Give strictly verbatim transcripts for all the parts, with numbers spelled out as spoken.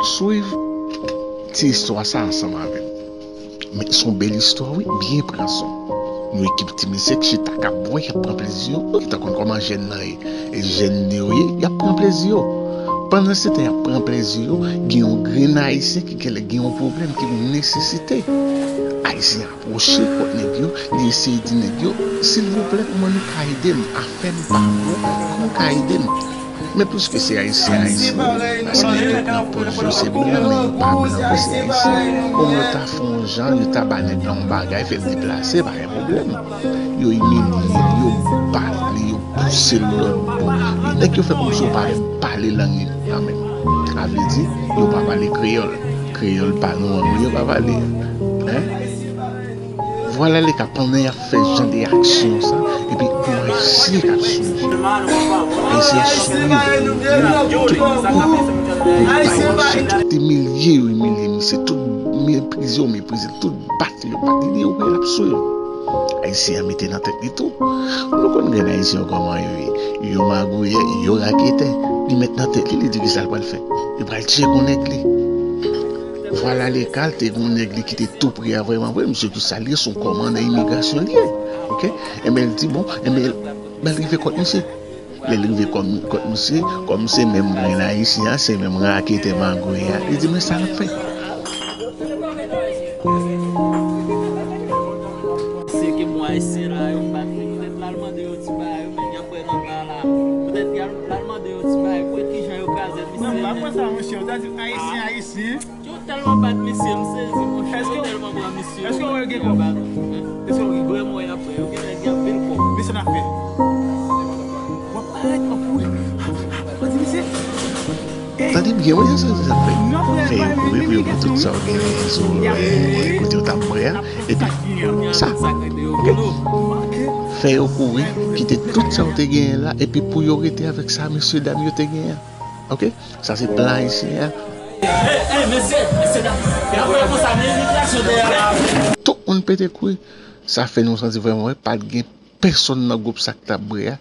Swiv ti istwa sa ansanm avè m. Men se yon bèl istwa, wi, byen pran son. Yon ekip ti mesye k chita k ap bwè, y ap pran plezi yo. Ou gentan konn kòman jèn nan ye, e jèn yo ye, y ap pran plezi yo. Pandan se tan y ap pran plezi yo, gen yon grenn Ayisyen ki genlè gen yon pwoblèm, ki gen yon nesesite. Ayisyen an pwoche kot nèg yo, li eseye di nèg yo, silvouplè, kòman nou ka ede m? Afè m pa bon, kòman nou ka ede m? Men piske se Ayisyen, Ayisyen, paske tout nan pòz yo se blan, men yo pa blan, men se Ayisyen. Kòm yo ta fè yon jan, yo ta ba nèg la yon bagay, fè l deplase, pa gen pwoblèm. Yo imilye l, yo bat li, yo pouse l lòt bò. Nèg yo fè kòmsi yo pa menm pale lang yo menm. Sa vle di, yo pa pale kreyòl. Kreyòl pa nou an, yo pa pale. Hein? Vwala le ka, pandan y ap fè jan de aksyon sa, epi yon Ayisyen k ap swiv. Ayisyen ap swiv, tout kou, yo bay misye, tout imilye yo imilye misye, tout meprize yo meprize l, tout bat li yo bat li, li ouvri l ap swiv. Ayisyen an mete nan tèt li tou. Nou konn grenn Ayisyen yo kòman yo ye. Yo magouyè, yo raketè. Li met nan tèt li, li di kisa l pral fè. Li pral tcheke yon nèg li. Vwala le ka, te gen yon nèg li ki te tou pre a vrèman vre, misye ki sa l ye, se yon kòmandan imigrasyon li ye. Oke? Enben, l di, bon, enben, l rive kot misye. Lè l rive kòm, kot misye, kòm se menm grenn Ayisyen an, se menm raketè magouyè a, li di, men sa l ap fè. Se ke mwen Ayisyen la, yo bat li, poutèt l al mande yo ti bagay, yo, men y ap wè nan ba la. Poutèt y al, l al mande yo ti bagay, pou wè kijan yo kraze misye. Non, m pa kwè sa, monchè. Ou ta di Ayisyen, Ayisyen. Yo tèlman bat misye, m sezi, monchè. Yo tèlman pran misye. Èske w wè gen kòb? Èske w gen? Vrèman, y ap pran. Yo gen nèg ki ap pil kòb. Men sa n ap fè. W ap parèt, w ap kouri. W ap di misye. Tande byen, wi, se sa, se sa k fè. Fè yo kouri pou yo pran tout sa yo genyen sou, eh, kote yo t ap bwè a. Epi, sa. Oke? Fè yo kouri, kite tout sa yo te genyen la, epi pou yo rete avèk sa mesye dam yo te genyen an. Oke? Sa se plan ayisyen an. Hey, hey, mesye, mesye dam, y ap wè konsa, men imigrasyon dèyè la. Tout moun pete kouri. Sa fè nou santi vrèman, wi, pa t gen pèsonn nan gwoup sa k t ap bwè a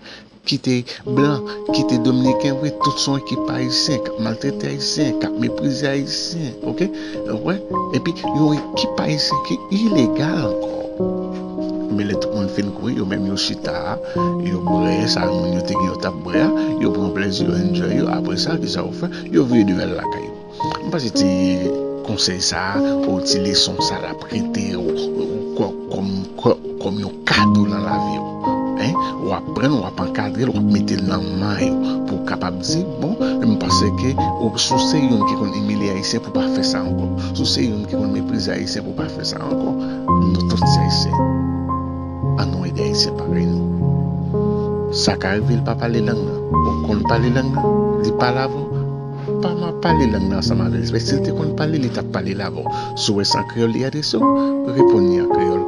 ki te blan, ki te dominiken vre, tout se yon ekip ayisyen k ap maltrete ayisyen, k ap meprize ayisyen, oke? Ou wè? Epi, yon ekip ayisyen ki ilegal ankò. Men lè tout moun fin kouri, yo menm yo chita, yo bwè sa moun yo te gen yo t ap bwè a, yo pran plezi, yo enjoy yo, apre sa, kisa yo fè? Yo vire devan lakay yo. M panse ti konsèy sa a, ou ti leson sa a, l ap rete ou, ou kò-, kòm, kò-, kòm yon kado nan lavi w. Hein? W ap pran l, w ap ankadre l, w ap mete l nan men yo pou w kapab di, bon, m panse ke ou, si w se youn ki konn imilye ayisyen, pou w pa fè sa ankò. Si w se youn ki konn meprize ayisyen, pou w pa fè sa ankò. Nou tout se ayisyen. Ann nou ede ayisyen parèy nou. Sa ka rive l pa pale lang nan. Ou konn pale lang nan, li pale avè w. Pa m ap pale lang nan ansanm avè l. Men si l te konn pale, li t ap pale l avè w. Si w wè se an kreyòl li adrese w, reponn li an kreyòl.